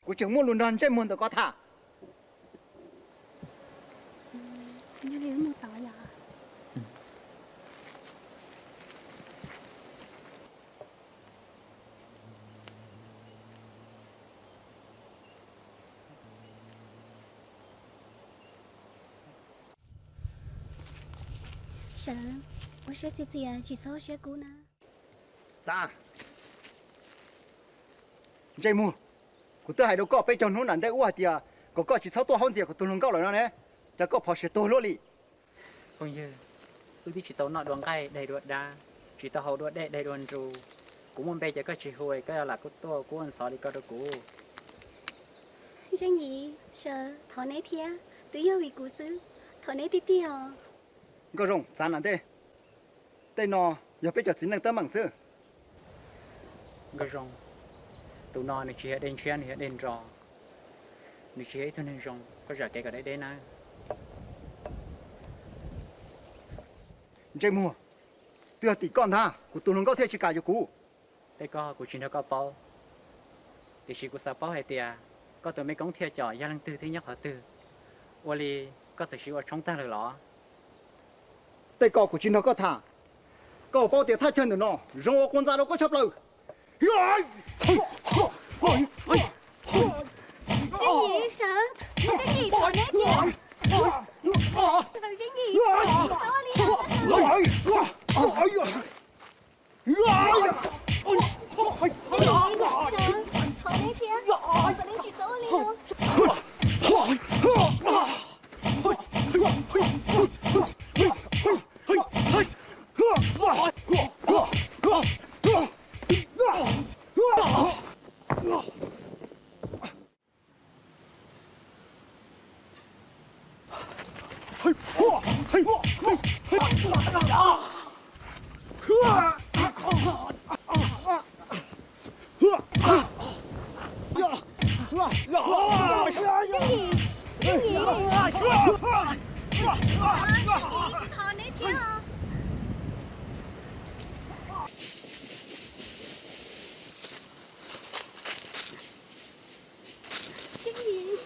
Kuv tseem muaj lus nrog Ntsej Muag ntawm koj tham. Sawv, ua siab txias txias, tsis txhob ua siab kub na. Xav, Ntsej Muag, kuv twb hais rau koj peb caug hnub nram ntej ub hais tias kom koj tsis txhob tuaj haub ntxias kuv tus hluas nkauj lawm no ne, cas koj phom siav tuag luaj li. Phooj ywg, wb twb tsis tau noj dua nqaij daig dua dab, tsis tau haus dua dej daig dua nru. Kuv muaj npe ces koj tsis hu, koj yuav lam kuj tuaj kub ua ntxhov li ko rau kuv. Zeej Yim, Sawv, thov neb thiab, twb yog vim kuv xwb, thov neb tiag tiag os. Nkauj Zoo, xav nram ntej, tej no yog peb cov txiv neej teeb meem xwb. Nkauj Zoo, tus no nws tsis yog dej ntshiab, nws yog dej nro, nws tsis yog ib tug neeg zoo, koj zam kev kom deb deb nawb. Ntsej Muag, twb yog tim koj ntag, kuv tus hluas nkauj thiaj tsis kam yuav kuv. Tej ko kuv tsis nrog koj paub, tiam sis kuv xav paub hais tias koj tus me koob thiaj com yog leej twg thiab nyob qhov twg, ua li koj txawm siv ua tshoob tag lawm los? Tej ko kuv tsis nrog koj tham. Koj paub tias thaj chaw ntawm no zoo ua quas ntxa rau koj tshaj plaws. Zeej Yim, Sawv, Zeej Yim, thov neb thiab. Zeej Yim, Sawv, ua li no. Thov neb thiab, thov neb tsis txhob ua li no. Zeej Yim, Zeej Yim, thov neb thiab os. Zeej Yim,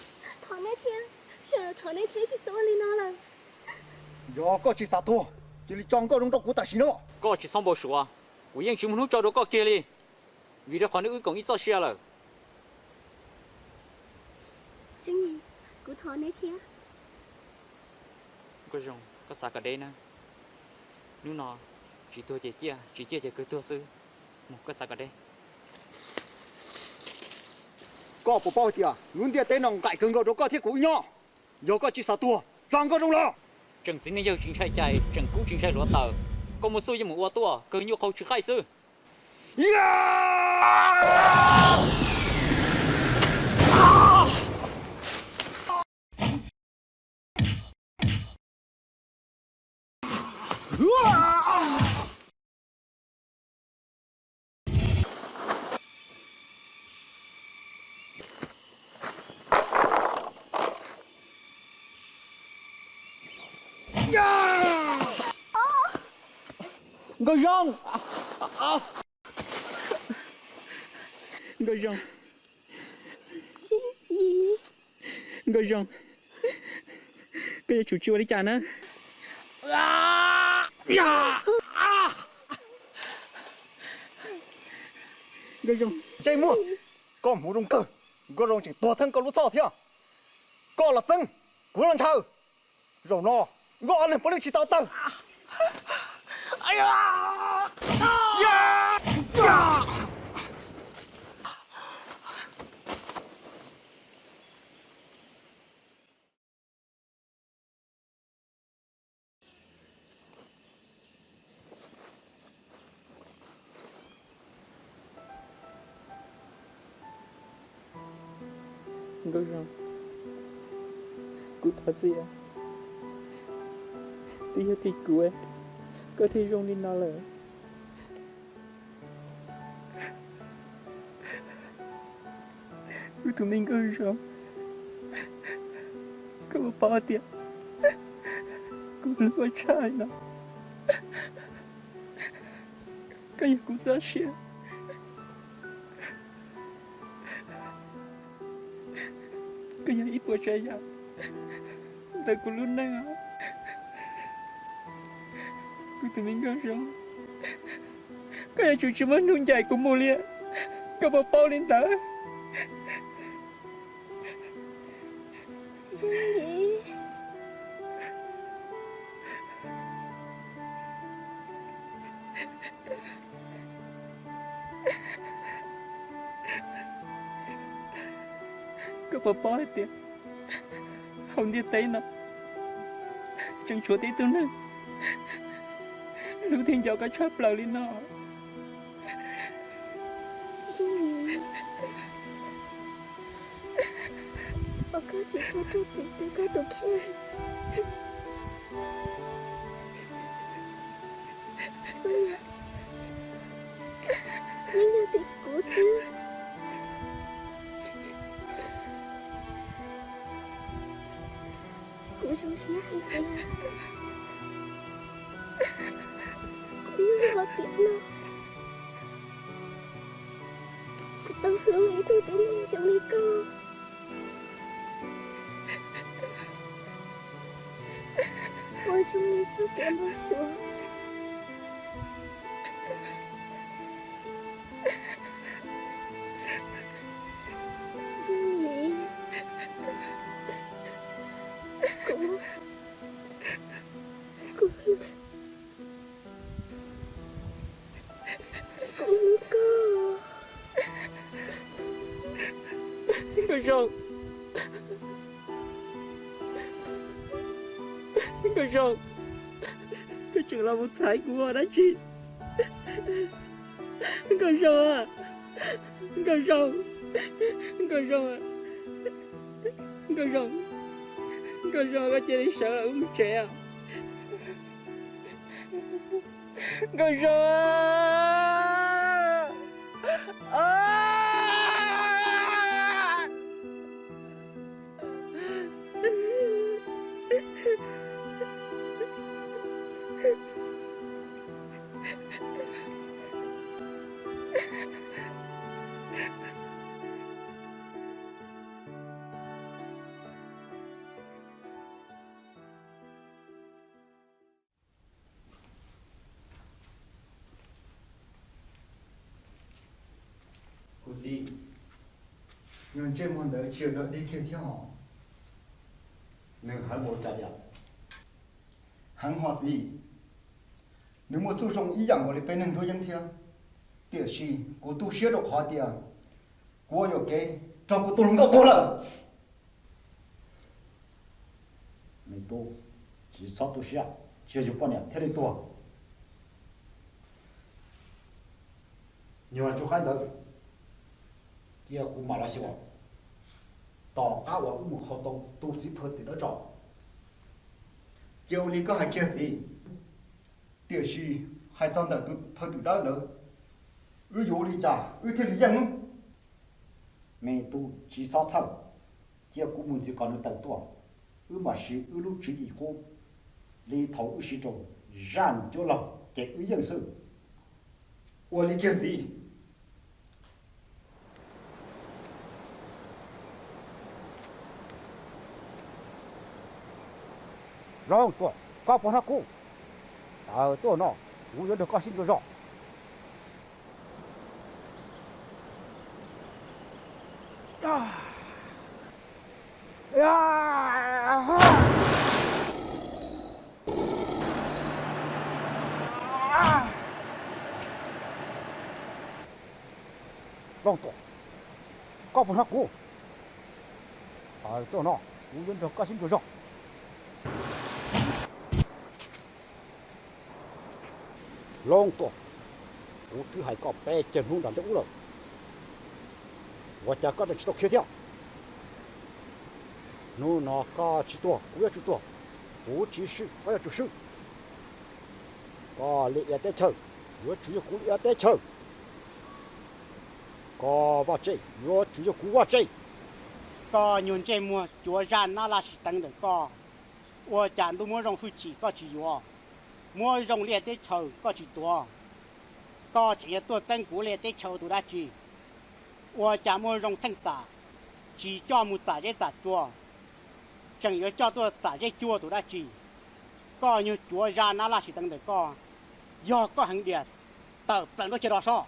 thov neb thiab, Sawv, thov neb thiab, tsis txhob ua li no lawm. Yog koj tsis xav tuag, cia li tso Nkauj Zoo rau kuv tam sim no. Koj tsis txhob npau suav, kuv yeej tsis muaj hnub tso dua koj kiag li, vim rau qhov nws wb koom ib txoj sia lawm. Zeej Yim, kuv thov neb thiab. Nkauj Zoo, koj xav kom deb na. Hnub no tsis tuag ces ciaj, tsis ciaj ces kawg tuag xwb. Mus, koj xav kom deb. Koj puas paub hais tias lub ntiaj teb no nqaim kawg nkaus rau koj thiab kuv wb nyob? Yog koj tsis xav tuag, tso Nkauj Zoo los. Tseem txiv neej yawg tsis ntshai cai, tseem kub tsis ntshai hluav taws, koj muaj xuj yeej mus ua tuaj, kawg nyuaj qhau tsw qaij xwb. Nkauj Zoo! Nkauj Zoo! Nkauj Zoo, koj yuav tsum tsis ua li cas na. Nkauj Zoo, Ntsej Muag, koj hmoov zoo kawg, Nkauj Zoo tseem tuag theej koj lub txhoj thiab. Koj los txeeb, kuv los ntshaw. Zaum no nkauj ob leeg puav leej tsis tau tawg. Nkauj Zoo, kuv thov txim, twb yog tim kuv koj thiaj zoo li no lawm. Kuv tus me Nkauj Zoo, koj puas paub tias kuv hlub koj tshaj no, koj yog kuv txoj sia. Koj yog ib puas tsav yam ntawm kuv lub neej. Kuv tus me Nkauj Zoo, koj yuav tsum tsis muab hnub ncaim kuv mus li, koj puas paub li ntawd? Koj puas paub hais tias hauv ntiaj teb no tseem tshuav tib tug neeg hlub thiab nco koj tshaj plaws li no? Ua koj tsis txhob rau txim rau koj tus kheej. Yeej yog tim kuv xwb. Kuv zoo siab hais tias kuv nyob hauv tiam no, kuv tau hlub ib tug tib neeg zoo li koj. Ua zoo li txoj kev npau suav. Zoo li kuv, kuv, kuv hlub koj. Nkauj Zoo, Nkauj Zoo, koj tseem los mus thaiv kuv ua dab tsi? Nkauj Zoo, Nkauj Zoo, Nkauj Zoo, Nkauj Zoo, Nkauj Zoo, koj cia li sawv los wb mus tsev. Nkauj Zoo. Kuv txiv, nyuag ntsej muag ntawd tsis yog dog dig kiag thiab hos. Nws heev ua cas li? Heev hos txiv, nws muaj txuj zoo ib yam nkaus li peb neeg nruab yeeb thiab. Tiam sis kuv tu siab rau qhov tias kuv ua yuam kev raug kuv tus hluas nkauj tuag lawm. Me tub, tsis txhob tu siab, tsis yog yus poj niam thiaj li tuag. Nyuag ntsuj qaib ntawd, cia kuv mam los xyuas. Tom qab uas wb mus kho tau tus txiv phaw tim dawb tso, cia ua li koj hais kiag txiv. Tiam sis hais txog ntawm tus phaw tim dawb ntawd, wb yuav ua li cas wb thiaj li yeej? Me tub, tsis txhob txhawj, cia kuv mus ntxiv kom nws tawm tuaj, wb mam siv wb lub tswv yim qub li thaum wb siv rau zaj ncuab laug ces wb yeej xwb. Ua li kiag txiv. Looj Tuam, koj puas hnov kuv? Tawm tuaj no, kuv yuav nrog koj sib ntsuas zog. Looj Tuam, koj puas hnov kuv? Tawm tuaj no, kuv yuav nrog koj sib ntsuas zog. Looj Tuam, kuv twb hais koj peb caug hnub nram ntej ub lawm, ua cas koj tseem tsis tau khiav thiab? Hnub no koj tsis tuag kuv yuav tsum tuag, kuv tsis swm koj yuav tsum swm. Koj li ia teb chaws, yuav tsum yog kuv li ia teb chaws. Koj vaj tse, yuav tsum yog kuv vaj tse. Koj nyuag ntsej muag cuav zaj nab laj sis teev ntawm koj, ua cas ntuj muab zoo hwj chim koj tsis yuav, muab zoo liaj teb chaws koj tsis tuav? Koj tseem yuav tuaj txeeb kuv liaj teb chaws ua tus dab tsi? Ua cas muaj zoo txheej txam, tsis coj mus txam zeb txam tsua, tseem yuav coj tuaj txam zeb cuag tus dab tsi? Koj nyuag cuav zaj nab laj tsis teev ntawm koj, yog koj heev diam, tawm plaws nruab cag rau sab.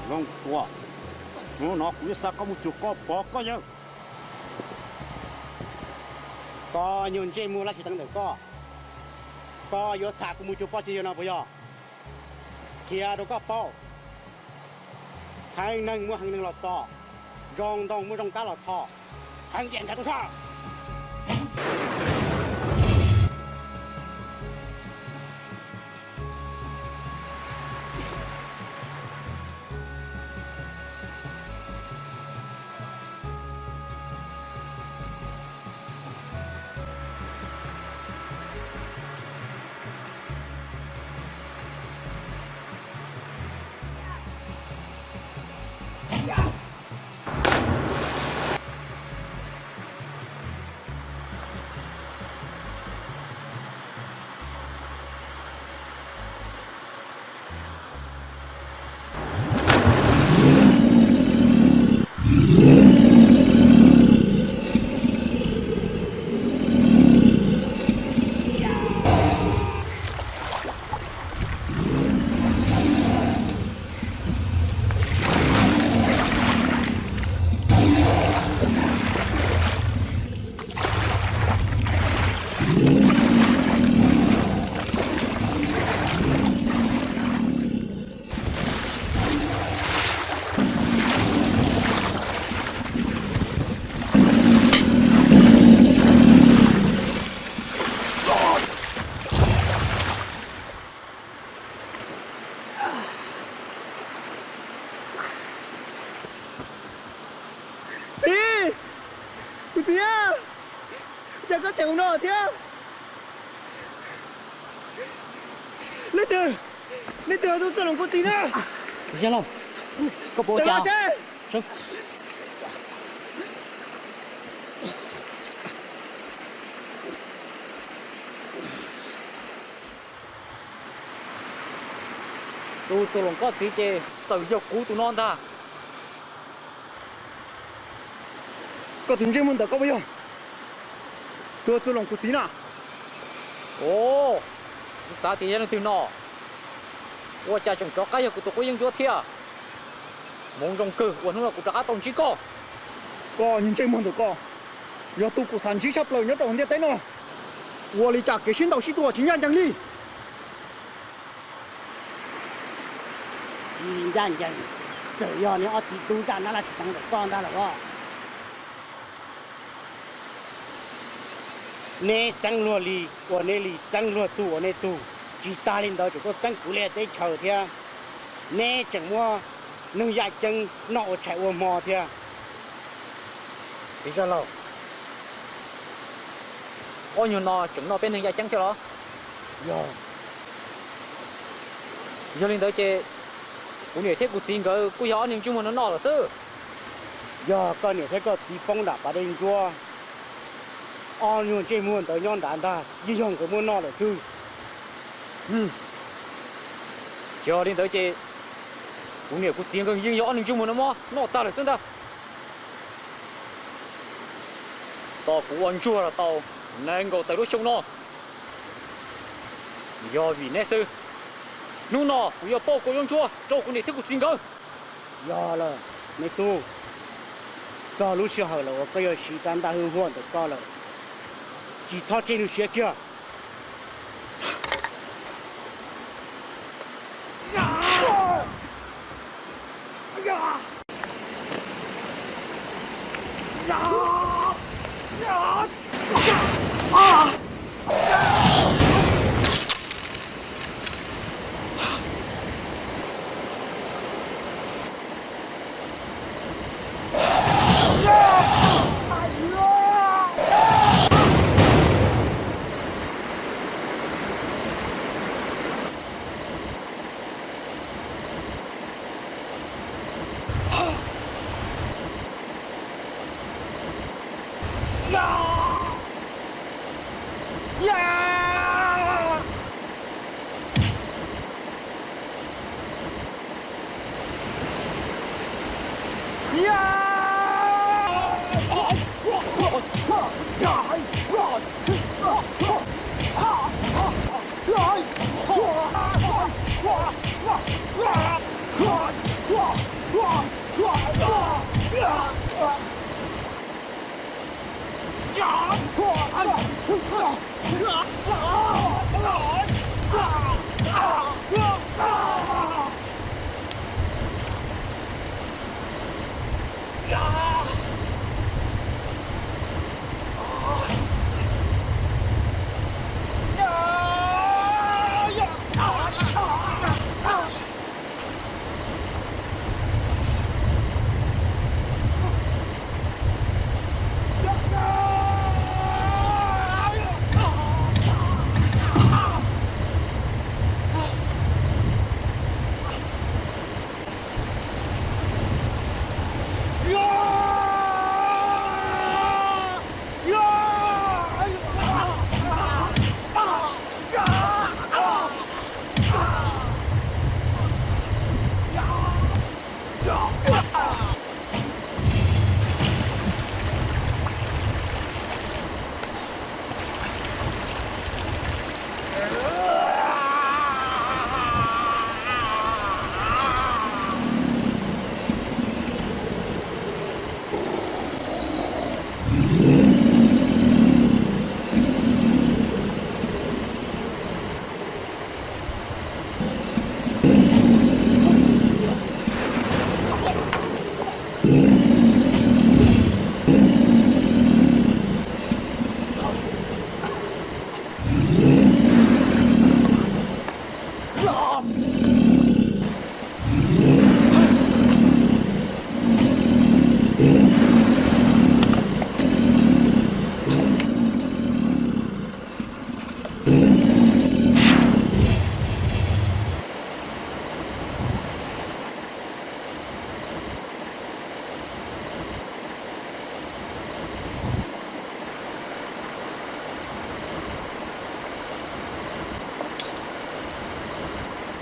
Looj Tuam, hnub no kuv yuav xa koj mus cuag koj pog koj yawg. Koj nyuag ntsej muag laj tsis teev ntawm koj, koj yuav xa kuv mus cuag pog cuag yawg no puas yog? Qhia rau koj paub, heev neeg muaj heev neeg los txo, zoo ntoo muaj zoo kab los tho, heev diam nkag tuaj sab. Txiv, kuv txiv, cas koj tseem ua no thiab? Leej twg, leej twg tus txoj loos kuv txiv na? Yog los, koj puas ua cas? Tus txuas loos koj txiv ces txawm yog kuv tus no ntag. Koj tus ntsej muag ntawm koj puas yog tus txuas loos kuv txiv na? Os, kuv xav tias yog leej twg no, ua cas tseem rov qab yog kuv tus quab yeeb ncuab thiab. Hmoov zoo kawg uas hnub no kuv rov qab tau ntsib koj. Koj niag ntsej muag ntawm koj, yog tus kuv xav ntsib tshaj plaws nyob rau hauv ntiaj teb no. Ua li cas kev sib ntaus sib tua tsis ncaj ncees li? Tsis ncaj ncees, Txawm yog niag ob txiv tub zaj nab laj tsis teev ntawm koj ntag los as. Neb txeeb luag li uas neb li, txeeb luag tug uas neb tug, tsis tas li ntawd tseem tuaj txeeb kuv li teb chaws thiab. Neb tseem muab neeg yaj ceeb noj ua tshais ua hmo thiab. Zaj laug, ob nyuag no tseem noj peb neeg yaj ceeb thiab los? Yog, yog li ntawd ces kuv niam thiab kuv txiv nkawd kuj yog ob niag ntsej muag no noj lawm xwb. Yog koj niam thiab koj txiv poob nram pas dej ntsuab, ob nyuag ntsej muag ntawd nyob nrad ntag, yeej yog nkawd muab noj lawm xwb. Yog li ntawd ces kuv niam kuv txiv nkawd yeej yog ob niag ntsej muag no muab noj tag lawm xwb ntag. Tos kuv ua ntsuag los tau nees nkaum tawm lub xyoo no, yog vim neb xwb. Hnub no kuv yuav pauj kua yuav ntsuag rau kuv niam thiab kuv txiv nkawd. Yog lawm, me tub, txog lub sij hawm lawm uas koj yuav siv rab ntaj hwj huam ntawm koj lawm, tsis txhob tseg nws siav kiag.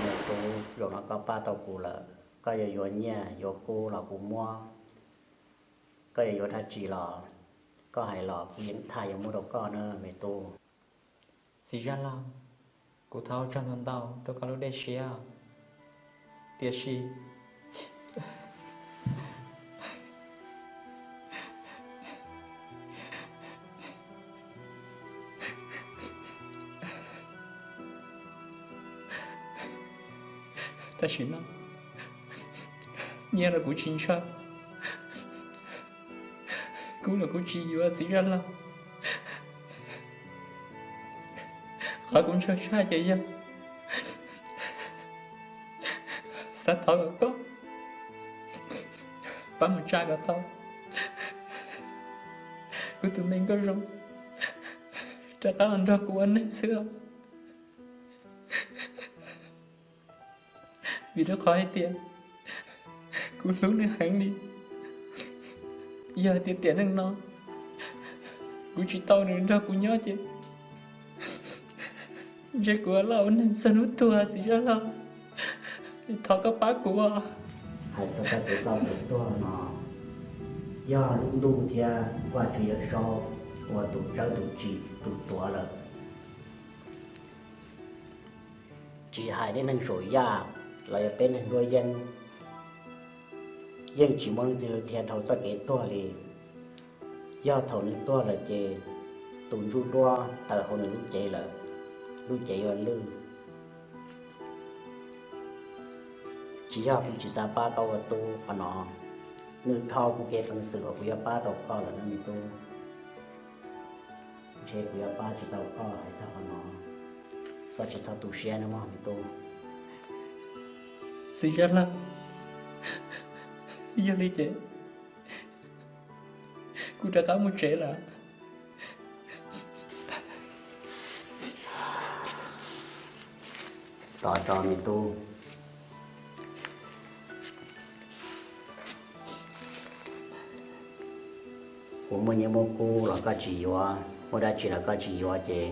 Nws tub, zaum no koj pab tau kuv lawm, koj yuav yuav nyiaj yuav kub los kuv muab, koj yuav yuav dab tsi los koj hais los kuv yeej tham yuav muab rau koj na me tub. Txiv Zaj Laug, kuv thov ua tsaug ntau ntau rau koj lub dej siab, tiam sis tam sim no Nyiaj los kuv tsis ntshaw, kub los kuv tsis yuav txiv zaj laug. Qhov kuv ntshaw tshaj ces yog xav thov kom koj pab mus tsa kom tau kuv tus me nkauj zoo rov qab los nrog kuv ua neej xwb. Vim rau qhov hais tias kuv hlub nws heev li. Yog tias tiam neej no kuv tsis tau nws nrog kuv nyob ces ntshe kuv loj ua neeg txog hnub tuag txiv zaj laug. Thov koj pab kuv. Hais txog txoj kev ploj kev tuag no, yog lub ntuj thiab Vaj Tswv Yawm Saub ua tus tsawb tus tsim tus tuav lawm. Tsis hais nej neeg Suav Yaj los yog peb neeg Nruab Yeeb, yeej tsis muaj leej twg dhia dhau txoj kev tuag li. Yog thaum nws tuag lawm ces tus ntsuj duab tawm hauv nws lub cev lawm, lub cev yuav lwj. Tsis yog kuv tsis xav pab koj ua tub qhov no, nws dhau kuv kev peev xwm uas kuv yuav pab tau koj lawm na me tub. Ntshe kuv yuav pab tsis tau koj hais txog qhov no, koj tsis txhob tu siab nawb mog me tub. Txiv Zaj Laug, yog li ces kuv rov qab mus tsev lawm. Tos tso me tub, kuv muaj nyiaj muaj kub los koj tsis yuav, muaj dab tsi los koj tsis yuav ces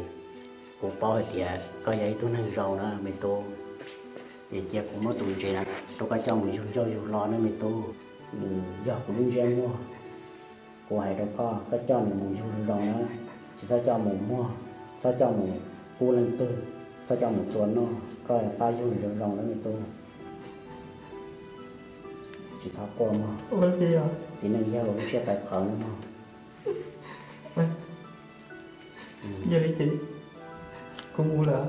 kuv paub hais tias koj yog ib tug neeg zoo na me tub. Ces cia kuv muab tus ntses no rau koj coj mus yug ncauj yug lo na me tub. Nws yog kuv lub ntsiab muag, kuv hais rau koj, koj coj nws mus yug zoo zoo na, tsis txhob coj mus muag, txhob coj mus pub leej twg, txhob coj mus tua noj, koj pab yug nws zoo zoo na me tub. Tsis txhob quaj mog, txiv neej yawg lub siab tawv qhawv na mog. Yog li ces kuv mus lawm.